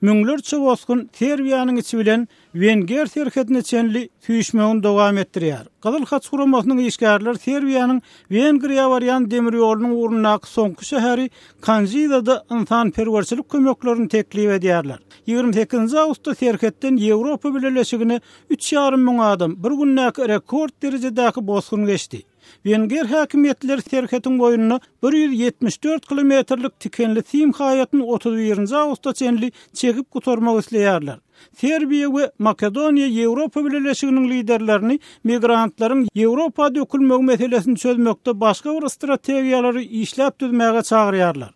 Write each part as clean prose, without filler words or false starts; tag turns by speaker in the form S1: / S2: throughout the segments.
S1: Müňlerçe bosgun Serbiýanyň içi bilen wenger serhedine çenli süýşmegini dowam etdirýär. Gyzyl Haç guramasynyň işgärleri Serbiýanyň Wengriýa barýan demir ýolunyň ugrundaky soňky şäheri Kanjizada ynsanperwerçilik kömeklerini teklip edýärler. Ýigrimi sekizinji awgustda serhetden Ýewropa Bileleşigine üç ýarym müň adam, bir gündäki rekord derejedäki bosgun geçdi. Wenger häkimiýetleri serhetiň boýunda 174 kilometrlik tikenli sim haýatyny 31-nji awgusta çenli çekip gutarmak isleýärler. Serbiýa we Makedoniýa Ýewropa Bileleşiginiň liderlerini migrantlaryň Ýewropa dökülmegi meselesini çözmekde başga bir strategiýalary işläp düzmäge çagyrýarlar.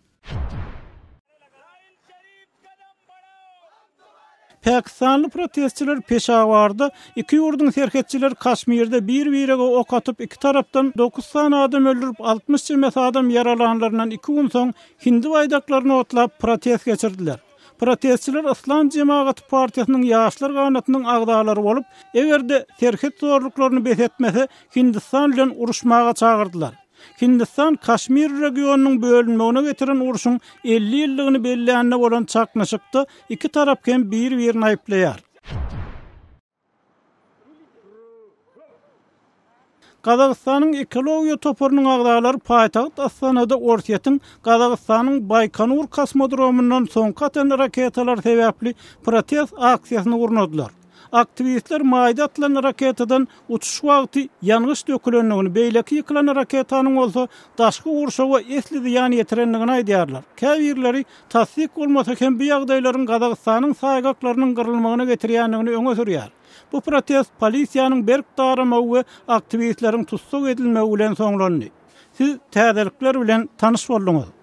S1: Pakistanly protestçiler Peşawarda iki ýurduň serhetçileri Kaşmirde bir-birege ok atyp iki tarapdan dokuz sany adam öldürip 60 çemesi adam ýaralanlaryndan iki gün soň hindi baýdaklaryny otlap protest geçirdiler. Protestçiler Yslam jemagaty partiýasynyň ýaşlar ganatynyň agzalary bolup, eger-de serhet zorluklaryny bes etmese Hindistan bilen uruşmaga çagyrdylar. Hindistan Kaşmir regionynyň bölünmegine getiren urşuň 50 ýyllygyny bellände bolan çaknyşykda iki tarap hem bir-birini aýyplaýar. Gazagystanyň ekologiýa toparynyň agzalary paýtagt Astanada Orsýetiň Gazagystanyň Baýkonur kosmodromyndan soňky atan raketalary sebäpli protest aksiýasyny gurnadylar. Aktiwistler maýda atylan raketadan uçuş wagty ýangyç dökülendigini, beýleki ýykylan raketanyň bolsa daşky gurşawa esli zyýan ýetirendigini aýdýarlar. Käbirleri tassyk bolmasa hem bu ýagdaýlaryň Gazagystanyň saýgaklarynyň gyrylmagyna getirýändigini öňe sürýär. Bu protest polisiýanyň berk daramagy we aktiwistleriň tussag edilmegi bilen soňlandy. Siz täzelikler bilen tanyş bolduňyz.